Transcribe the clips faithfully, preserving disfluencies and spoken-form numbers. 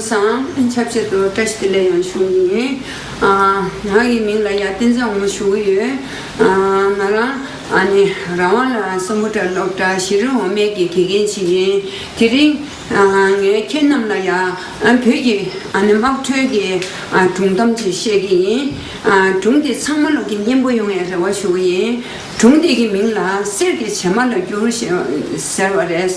སང་ཆབས་ཅིག་ཏུ་བཀྲ་ཤིས་བདེ་ལེགས་ཡང་ཞུ་གི་ཡིན། ཨ། ང་ཡི་མིང་ལ་ཡ་བསྟན་འཛིན་དབང་མོ་ཞུ་གི་ཡོད། ཨ། ང་རང་ཨ་ནི་རང་དབང་ལ་སམ་བྷོ་ཊ་སློབ་གྲྭ་གཞི་རིམ་འོག་མའི་གི་དགེ་རྒན་ཅིག་ཡིན། དེ་རིང་ཨ་ངས་ཁྱེད་རྣམས་ལ་ཡ་ཨ་བོད་ཀྱི་ཨ་ནི་དམངས་ཁྲོད་ཀྱི་ཨ་སྒྲུང་གཏམ་ཅིག་བཤད་ཀྱི་ཡིན། ཨ་སྒྲུང་འདི་ཚང་མ་ལོག་གི་སྙན་པོ་ཡོང་བའི་རེ་བ་ཞུ་གི་ཡིན། སྒྲུང་འདི་གི་མིང་ལ་གསེར་གྱི་བྱེ་མ་ལ་འགྱུར་ཞེས་ཟེར་བ་རེད།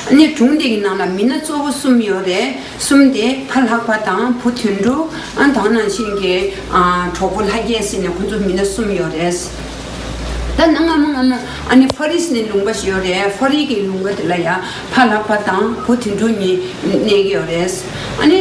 ཨ་ནི་སྒྲུང་འདི་གི་ནང་ལ་མི་སྣ་གཙོ་བོ་གསུམ་ཡོད་རེད། གསུམ་དེ་ཕ་ལྷག་པ་དང་བུ་དོན་གྲུབ། ཨ་དེ་ནང་བཞིན་གྱི་ཨ་གྲོགས་པོ་ལྷ་རྒྱལ་ཟེར་ནས་ཁོ་ཚོ་མི་སྣ་གསུམ་ཡོད་རེད། ད་ནང་སྔ་མོ་སྔ་མོ་ཨ་ནི་ཕ་རི་སི་ནས་ལུང་པ་ཞིག་ཡོད་རེད། ཕ་རི་གི་ལུང་པ་དེ་ལ་ཡ་ཕ་ལྷག་པ་དང་བུ་དོན་གྲུབ་གཉིས་གནས་ཀྱི་ཡོད་རེད། ཨ་ནི་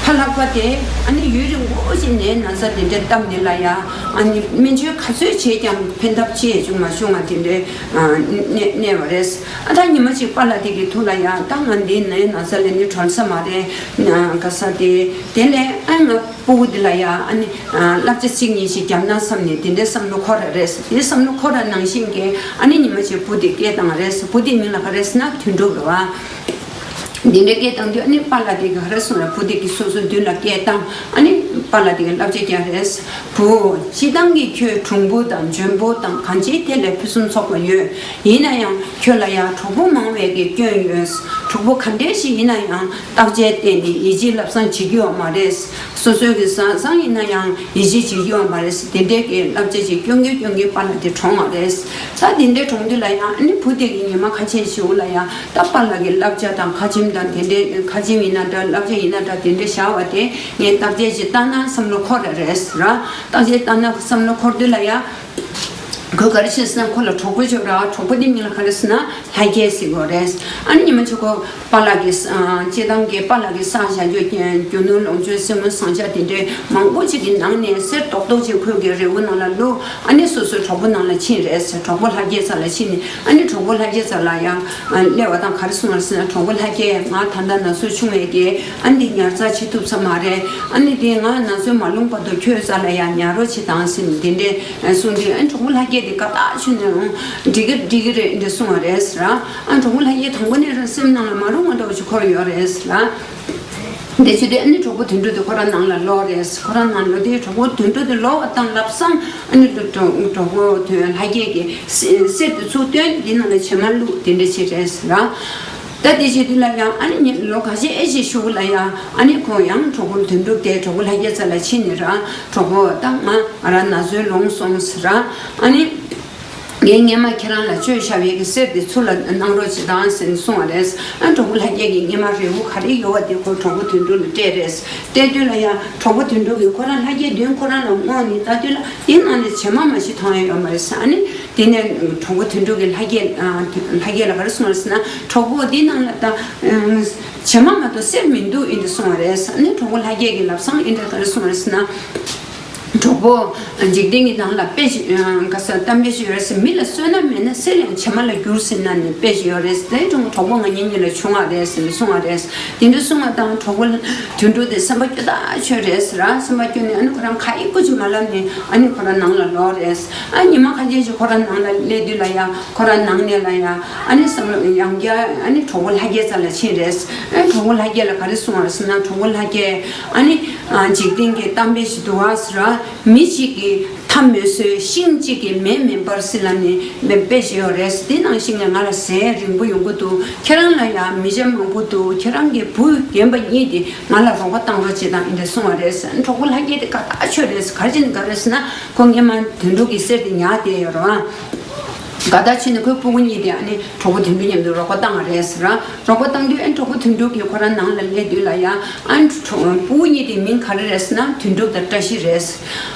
ཕ་ལྷག་པ་དེ་ཨ་ནི་ཡུན་རིང་པོ་ཞིག་ནས་ན་ཚ་དེ་འདྲ་བཏབ་ནས་ལ་ཡ་ཨ་ནི་སྨན་བཅོས་ག་ཚོད་བྱས་ཀྱང་ཕན་ཐབས་ཅི་ཡང་བྱུང་མ་བྱུང་བ་དེ་འདྲའི་ཨ་གནས་གནས་པ་རེད། ཨ་ད་ཉི་མ་གཅིག་པཱ་ལགས་དེ་གི་ཐུགས་ལ་ཡ་ད་ང་འདི་ནས་ན་ཚ་ལས་ནི་གྲོལ་ས་མ་རེད། ག་ས་དེ་དེ་ལས་ཨ་ང་སྤུ་གུ་འདི་ལ་ཡ་ཨ་ནི་ཨ་བསླབ་བྱ་གཅིག་གཉིས་ཤིག་བརྒྱབ་ན་བསམ་ནས་དེ་འདྲའི་བསམ་བློ་འཁོར་ར་རེད། དེ་བསམ་བློ་འཁོར་ར་ནང་བཞིན་གྱི་ཨ་ནི་ཉི་མ་གཅིག་བུ་དེ་སྐད་བཏང་རེད། བུ་དེ་མིང་ལ་ག་རེ་ཟེར་ན་དོན་གྲུབ་རེད་བ། འདི་འདྲའི་སྐད་བཏང་དུས་ཨ་ནི་པཱ་ལགས་དེ་ག་རེ་གསུངས་ར། བུ་དེ་གིས་སོ་སོའི་མདུན་ལ་སྐད་བཏང་། ཨ་ནི་པཱ་ལགས་དེ་གིས་བསླབ་བྱ་རྒྱག་རེད། བུ། སྤྱིར་བཏང་གི་ཁྱོད་གྲུང་པོ་དང་འཇོན་པོ་དང་གང་ཅིའི་ཐད་ལ་ཕུན་སུམ་ཚོགས་པ་ཡོད། ཡིན་ན་ཡང་ཁྱོད་ལ་ཡང་གྲོགས་པོ་མང་བའི་གི་སྐྱོན་ཡོད། གྲོགས་པོ་ག་འདྲས་ཞིག་ཡིན་ན་ཡང་བརྟག་དཔྱད་བལྟས་ནས་ཡིད་ཆེས་ལབ་སང་བྱེད་ཀྱི་ཡོད་མ་རེད། སོ་སོའི་གི་བཟང་བཟང་ཡིན་ན་ཡང་ཡིད་ཆེས་བྱེད་ཀྱི་ཡོད་མ་རེད། དེ་འདྲས་ཀྱི་བསླབ་བྱ་ཅིག་སྐྱོན་གྱིན་སྐྱོན་གྱིན་པཱ་ལགས་དེ་གྲོངས་པ་རེད། ད་དེ་འདྲས་གྲོངས་དུས་ལ་ཡང་ཨ་ནི་བུ་དེ་གི་ཉི་མ་ཁ་ཆེམས་ཞུ་ལ་ཡང་ད་པཱ་ལགས་ཀྱི་བསླབ་བྱ་དང་ཁ་ཆེམས་དང་དེ་འདྲས་ཁ་ཆེམས་ཡིན་ན་འདྲ་བསླབ་བྱ་ཡིན་ན་འདྲ་དེ་འདྲས་བཞག་པ་དེ་ངས་བརྟག་དཔྱད་ཅིག་བཏང་ན་བསམ་བློ་འཁོར་ར་རེད་ར། བརྟག་དཔྱད་བཏང་ན་བསམ་བློ་འཁོར་དུས་ལ་ཡང་། ཁོས་ག་རེ་བྱས་ཟེར་ན་ཁོ་ལ་གྲོགས་པོ་ཅིག་ཡོད་ར། གྲོགས་པོ་དེ་མིང་ལ་ག་རེ་ཟེར་ན་ལྷ་རྒྱལ་ཟེར་གོ་རེད། ཨ་ནི་ཉི་མ་གཅིག་ཁོ་པཱ་ལགས་ཀྱི་ཨ་སྤྱིར་བཏང་གི་པཱ་ལགས་ཀྱི་བསགས་བཞག་རྒྱུ་རྒྱུ་ནོར་ལོངས་སྤྱོད་གསེར་དངུལ་ཟངས་ལྕགས་དེ་འདྲའི་མང་པོ་ཅིག་གི་ནང་ནས་གསེར་ཏོག་ཏོག་ཅིག་ཁོས་གི་རེའུ་ནང་ལ་བླུགས། ཨ་ནི་སོ་སོའི་གྲོགས་པོ་ནང་ལ་ཕྱིན་རེད། གྲོགས་པོ་ལྷ་རྒྱལ་རྩ་ལ་ཕྱིན་ནས་ཨ་ནི་གྲོགས་པོ་ལྷ་རྒྱལ་རྩ་ལ་ཡང་ཨ་སླེབས་པ་དང་ག་རེ་གསུངས་རེད་ཟེར་ན། གྲོགས་པོ་ལྷ་རྒྱལ། ང་ད་ལྟ་ན་ཚོད་ཆུང་བས་གི་ཨ་ནི་འདི་ཉར་ཚགས་བྱེད་ཐུབ་ས་མ་རེད། ཨ་ནི་དེ་ང་ན་ཚོད་མ་ལོངས་བར་དུ་ཁྱོད་རྩ་ལ་ཡང་ཉར་རོགས་བྱེད་དང་ཟེར་ནས་དེ་འདྲའི་གསུངས་དུས་ཨ་གྲོགས་པོ་ལྷ་རྒྱལ་དེ་དགའ་ཐག་ཆོད་ནས་འོང་། འགྲིག་གི་འགྲིག་གི་རེད་འདྲ་གསུངས་པ་རེད་ཟེར། ཨ་གྲོགས་པོ་ལྷ་རྒྱལ་དང་པོ་ནས་རང་སེམས་ནང་ལ་མ་རུང་བ་འདྲ་བོ་ཞིག་འཁོར་ཡོད་རེད་ཟེར། དེ་བྱེད་དུས་ཨ་ནི་གྲོགས་པོ་དོན་གྲུབ་དེ་ཁོ་རང་ནང་ལ་ལོག་རེད། ཁོ་རང་ནང་ལོག་དུས་གྲོགས་པོ་དོན་གྲུབ་དེ་ལོག་པ་དང་ལབ་སང་ཨ་ནི་གྲོགས་གྲོགས་པོ་དོན་ལྷ་རྒྱལ་གྱིས་གསེར་གསེར་དེ་ཚུར་བཏོན། དེ་ནང་ལ་བྱེ་མ་བླུགས་དེ་འདྲ་བྱེད་རེད་ཟེར། ད་དེ་བྱེད་དུས་ལ་ཡང་ཨ་ནི་ལོ་ཁ་ཤས་ཨེ་ཅིག་ཞུགས་ལ་ཡང་ཨ་ནི་ཁོ་ཡང་གྲོགས་པོ་དོན་གྲུབ་དེ་གྲོགས་པོ་ལྷ་རྒྱལ་རྩ་ལ་ཕྱིན་ནས་ར། གྲོགས་པོ་ད་ང་ང་རང་ན་ཚོད་ལོངས་སོང་ཟེར་ར། ཨ་ནི་ངས་སྔས་མ་ཁྱེད་རང་ལ་བཅོལ་བཞག་པའི་གི་གསེར་དེ་ཚུར་ལ་གནང་རོགས་བྱེད་དང་ཟེར་ནས་གསུངས་པ་རེད། ཨ་གྲོགས་པོ་ལྷ་རྒྱལ་གྱིས་སྔས་མ་རེའུ་ག་རེ་ཡོད་པ་དེ་ཁོ་གྲོགས་པོ་དོན་གྲུབ་ལ་སྤྲད་རེད། སྤྲད་དུས་ལ་ཡང་གྲོགས་པོ་དོན་གྲུབ་ཀྱིས་ཁོ་རང་ལྷ་རྒྱལ་མདུན་ཁོ་རང་ལ་མངོན་ནས་ལྟ་དུས་ལ་དེ་ནང་ནས་བྱེ་མ་མ་ཞིག་མཐོང་ཡ་ཡོད་མ་རེད་ཟེར། ཨ་ནི། དེ་ནས་གྲོགས་པོ་དོན་གྲུབ་ཀྱིས་ལྷ་རྒྱལ་ཨ་ལྷ་རྒྱལ་ལ་ག་རེ་གསུངས་རེད་ཟེར་ན། གྲོགས་པོ་འདི་ནང་ལ་ད་ཨ་བྱེ་མ་མ་གཏོགས་གསེར་མི་འདུག་ཨིན་དྲ་གསུངས་པ་རེད། ཨ་ནི་གྲོགས་པོ་ལྷ་རྒྱལ་གྱིས་ལབ་སང་ཨིན་དྲ་ག་རེ་གསུངས་རེད་ཟེར་ན། གྲོགས་པོ་འཇིག་རྟེན་གྱི་ནང་ལ་དཔེ་ཞིག་ཨ་ག་ས་གཏམ་དཔེ་ཞིག་ཡོད་རེད་ཟེར། མི་ལ་གསོད་ན་མེད་ན་གསེར་ཡང་བྱེ་མ་ལ་འགྱུར་ཟེར་ན་ནི་དཔེ་ཞིག་ཡོད་རེད་ཟེར། དེ་གྲོགས་པོ་ང་གཉིས་གཉིས་ལ་བྱུང་བ་རེད་ཟེར་ནས་གསུངས་པ་རེད། དེ་འདྲ་གསུངས་པ་དང་གྲོགས་པོ་དོན་གྲུབ་དེ་སེམས་པ་སྐྱོ་ཐག་ཆོད་རེད་ཟེར། སེམས་པ་སྐྱོ་ནས་ཨ་ནི་ཁོ་རང་ཁ་ཡིག་སྐུ་ཅིག་མ་ལབ་ནས་ཨ་ནི་ཁོ་རང་ནང་ལ་ལོག་རེད། ཨ་ཉི་མ་ཁ་ཤས་ཤིག་ཁོ་རང་ནང་ལ་སླེབས་དུས་ལ་ཡ་ཁོ་རང་ནང་ནས་ལ་ཡ་ཨ་ནི་བསམ་བློ་ཡང་བསྐྱར་ཨ་ནི་གྲོགས་པོ་ལྷ་རྒྱལ་རྩ་ལ་ཕྱིན་རེད། ཨ་གྲོགས་པོ་ལྷ་རྒྱལ་ལ་ག་རེ་གསུངས་པ་རེད་ཟེར་ན། གྲོགས་པོ་ལྷ་རྒྱལ་ཨ་ནི་ཨ་འཇིག་རྟེན་གྱི་གཏམ་དཔེ་ཞིག་འདུག་པ་ཟེར། མི་གཅིག་གིས་ཐབ་མི་གསོད་ཤིང་གཅིག་གིས་མེ་མི་འབར་ཟེར་ལབ་ནས་དཔེ་ཞིག་ཡོད་རེད། དེ་ནང་བཞིན་ང་ལ་ཟས་རིང་པོ་ཡོང་གི་འདུག་ཁྱེད་རང་ལ་ཡང་མི་ཆ་མང་པོ་འདུག་ཁྱེད་རང་གི་བུ་རྒན་པ་གཉིས་དེ་ང་ལ་རོགས་པ་བཏང་རོགས་བྱེད་དང་ཨིན་དྲ་གསུངས་པ་རེད། གྲོགས་པོ་ལྷ་རྒྱལ་དེ་དགའ་ཐག་ཆོད་རེད། ག་རེ་བྱས་ནས་དགའ་རེད་ཟེར་ན། ཁོ་སྔས་མ་དོན་གྲུབ་ཀྱི་གསེར་དེ་ཉར་བསྡད་ཡོད་རེད་པ། དགའ་ཐག་ཆོད་ནས་ཁོའི་སྤུ་གུ་གཉིས་དེ་ཨ་ནི་གྲོགས་པོ་དོན་གྲུབ་མཉམ་དུ་རོགས་པ་བཏང་བ་རེད་ཟེར། རོགས་པ་བཏང་དུས་ཨ་ནི་གྲོགས་པོ་དོན་གྲུབ་ཀྱིས་ཁོ་རང་ནང་ལ་སླེབས་དུས་ལ་ཡ་ཨ་ནི་གྲོགས་སྤུ་གུ་གཉིས་དེ་མིང་ག་རེ་རེད་ཟེར་ན། དོན་གྲུབ་དང་བཀྲ་ཤིས་རེད།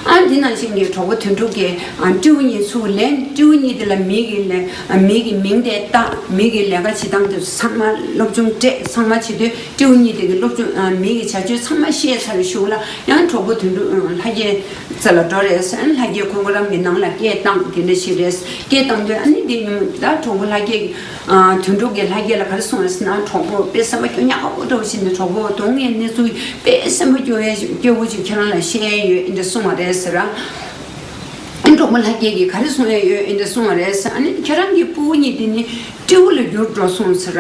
ཨ་ནི་དེ་ནང་བཞིན་གྱི་གྲོགས་པོ་དོན་གྲུབ་ཀྱིས་ཨ་སྤྲེའུ་གཉིས་ཚུར་ལེན། སྤྲེའུ་གཉིས་དེ་ལ་མི་གི་ལས་མི་གི་མིང་དེ་བཏགས། མི་གི་ལས་ཀ་བྱེད་སྟངས་དེ་ཚང་མ་སློབ་སྦྱོང་སྤྲད། ཚང་མ་བྱེད་དུས་སྤྲེའུ་གཉིས་དེ་གི་སློབ་སྦྱོང་ཨ་མི་གི་བྱ་སྤྱོད་ཚང་མ་ཤེས་ཚར་བའི་གཞུག་ལ་ཡང་གྲོགས་པོ་དོན་གྲུབ་ཨ་ལྷ་རྒྱལ་རྩ་ལ་འགྲོ་རེད་ཟེར། ལྷ་རྒྱལ་ཁོ་ཁོ་རང་གི་ནང་ལ་སྐད་བཏང་། དེ་འདྲ་ཞིག་རེད། སྐད་བཏང་དུས་ཨ་ནི་དེ་ཉིན་མོ་ད་གྲོགས་པོ་ལྷ་རྒྱལ་གྱིས་ཨ་དོན་གྲུབ་ཀྱིས་ལྷ་རྒྱལ་ལ་ག་རེ་གསུངས་རེད་ཟེར་ན། གྲོགས་པོ་དཔེ་སེམས་པ་སྐྱོ་ཉག་ག་པོ་འདྲ་བོ་ཞིག་ནས། གྲོགས་པོ་དོན་ངའི་གནས་ཚུལ་དཔེ་སེམས་པ་སྐྱོ་བའི་སྐྱོ་བོ་ཅིག་ཁྱེད་རང་ལ་བཤད་ཡ་ཡོད། ཨིན་དྲ་གསུངས་པ་རེད་ཟེར། ཨ་ནི་གྲོགས་པོ་ལྷ་རྒྱལ་གྱིས་ག་རེ་གསུང་ཡ་ཡོད། ཨིན་དྲ་གསུངས་པ་རེད་ཟེར། ཨ་ནི་ཁྱེད་རང་གི་སྤུ་གུ་གཉིས་དེ་ནི་སྤྲེའུ་ལ་འགྱུར་འགྲོ་སོང་ཟེར།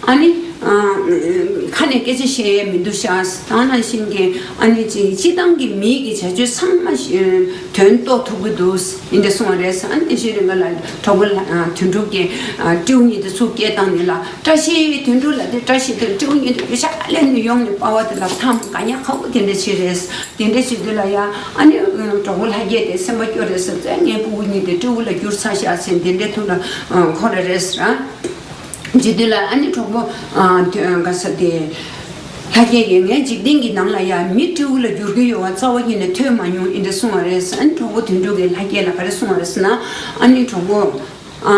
ཨ་ནི། ཨ། ཁ་ནས་སྐད་ཆ་བཤད་ཡས་མི་འདུག་ཤག་ད་ནང་བཞིན་གྱི་ཨ་ནི་ཅིག་སྤྱི་བཏང་གི་མི་གི་བྱ་སྤྱོད་ཚང་མ་ཞིག་དོན་རྟོགས་ཐུབ་ཀྱི་འདུག་ཡིན་དེ་གསུངས་པ་རེད། ཨ་ནི་དེ་བཞིན་རིང་ག་ལ་གྲོགས་པོ་ལ་ཨ་དོན་གྲུབ་ཀྱི་ཨ་སྤྲེའུ་གཉིས་དེ་ཚུར་སྐད་བཏང་ནས་ལ། བཀྲ་ཤིས་དོན་གྲུབ་ལ་དེ་བཀྲ་ཤིས་དེ་སྤྲེའུ་གཉིས་དེ་ཡོད་ཤག་ལས་ནས་ཡོང་ནས་པ་བ་དེ་ལ་ཐམ་ག་ཉག་ཁ་བོ་དེ་འདྲ་བྱེད་རེད། དེ་འདྲ་བྱེད་དུས་ལ་ཡ་ཨ་ནི་གྲོགས་པོ་ལྷ་རྒྱལ་དེ་སེམས་པ་སྐྱོ་རེད་ཟེར་ཙང་ངའི་ཕྲུ་གུ་གཉིས་དེ་སྤྲེའུ་ལ་བསྒྱུར་ཚར་ཤག་ཟེར་དེ་འདྲའི་ཐུགས་ལ་འཁོར་རེད་ཟེར། བྱེད་དུས་ལ་ཨ་ནི་གྲོགས་པོ་ཨ་དེ་ག་ས་དེ་ལྷ་རྒྱལ་གྱིས་ངའི་འཇིག་རྟེན་གྱི་ནང་ལ་ཡ་མི་སྤྲེའུ་ལ་བསྒྱུར་གྱི་ཡོད་པ་རྩ་བ་ཉིད་ནས་ཐོས་མ་མྱོང་ཡིན་འདྲ་གསུངས་པ་རེད། ཨ་ནི་གྲོགས་པོ་དོན་གྲུབ་ཀྱིས་ལྷ་རྒྱལ་ལ་ག་རེ་གསུངས་པ་རེད་ཟེར་ན། ཨ་ནི་གྲོགས་པོ་ཨ་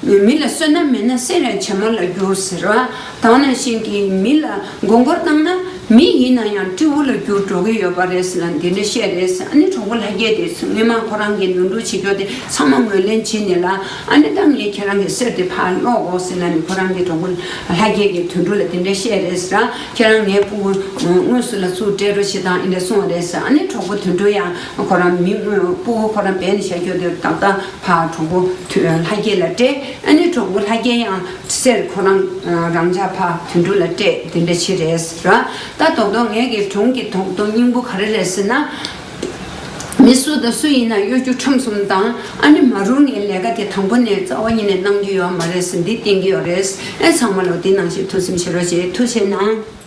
མི་ལ་བསོད་ནམས་མེད་ན་སེམས་ཡང་བྱེ་མ་ལ་འགྱུར་ཟེར་བ། ད་ནང་བཞིན་གྱི་མི་ལ་མགོ་སྐོར་བཏང་ན་མི་ཡིན་ན་ཡང་སྤྲེའུ་ལ་འགྱུར་འགྲོ་གི་ཡོད་པ་རེད་ཟེར་ལ་འདི་འདྲ་བཤད་རེད་ཟེར། ཨ་ནི་གྲོགས་པོ་ལྷ་རྒྱལ་དེ་སྔོན་མ་ཁོ་རང་གི་ནོར་འཁྲུལ་བྱེད་རྒྱུ་དེ་ཚང་མ་ངོས་ལེན་བྱས་ནས་ལ། ཨ་ནི་ད་ངས་ཁྱེད་རང་གི་གསེར་དེ་ཕར་སློག་དགོས་ཟེར་ལ་ནི་ཁོ་རང་གི་གྲོགས་པོ་ལྷ་རྒྱལ་གྱི་དོན་གྲུབ་ལ་དེ་འདྲ་བཤད་རེད་ཟེར། ཁྱེད་རང་ངའི་ཕྲུ་གུ་དངོས་སུ་ལ་ཚུར་སྤྲད་རོགས་བྱེད་དང་ཨེ་འདྲ་གསུངས་པ་རེད་ཟེར། ཨ་ནི་གྲོགས་པོ་དོན་གྲུབ་ཡང་ཁོ་རང་མི་དངོས་ཕྲུ་གུ་ཁོ་རང་སྦས་ནས་བཞག་རྒྱུ་དེ་ཏག་ཏག་ཕར་གྲོགས་པོ་ལྷ་རྒྱལ་ལ་སྤྲད། ཨ་ནི་གྲོགས་པོ་ལྷ་རྒྱལ་ཡང་གསེར་ཁོ་རང་རང་འཇགས་ཕར་དོན་གྲུབ་ལ་སྤྲད་དེ་འདྲ་བྱེད་རེད་ཟེར། ད་རྡོག་རྡོག་ངས་ཀྱི་སྒྲུང་གི་རྡོག་རྡོག་སྙིང་པོ་ག་རེ་རེད་ཟེར་ན། མི་སུ་དང་སུ་ཡིན་ན་གཡོ་སྒྱུ་ཁྲམ་གསུམ་དང་ཨ་ནི་མ་རུང་ངའི་ལས་ཀ་དེ་དང་པོ་ནས་རྩ་བ་ཉིད་ནས་གནང་རྒྱུ་ཡོད་མ་རེད་ཟེར་འདི་བསྟན་གྱི་ཡོད་རེད། ཨེ་ཚང་མ་ལ་འདི་ནང་བཞིན་ཐུགས་སེམས་བཞེས་རོགས་བྱེད། ཐུགས་རྗེ་གནང་།